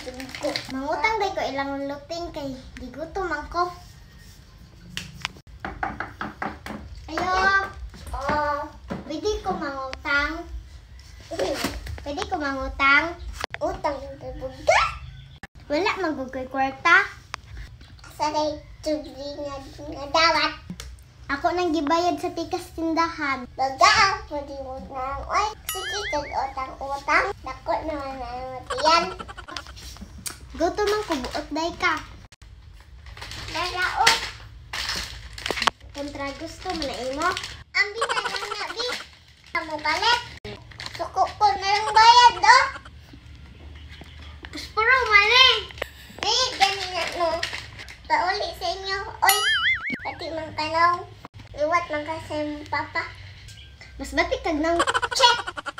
jud ko. Mangutang day ko ilang luting kay gigutom man ko. Ayo, Oh. pwede ko mangutang. Pwede ko mangutang. Utang buga. Wala man gud ko'y kwarta. Asa day tubli nga nga dawat. Ako nang gibayad sa tikas tindahan. Baga, pwede mo na oy. Sige, kag utang-utang. Dako naman na matiyan. Gutom man ko, buot day ka. Dara, oh. Kontra gusto man na imo. Ambi na lang na, bi. Amo balik. Suko ko na lang bayad, oh. Puspuro man eh. May gani na, no. Pauli sa inyo, oy. Pati man kanaw. Iwat man ka sa imong papa. Mas batik kag nang Check!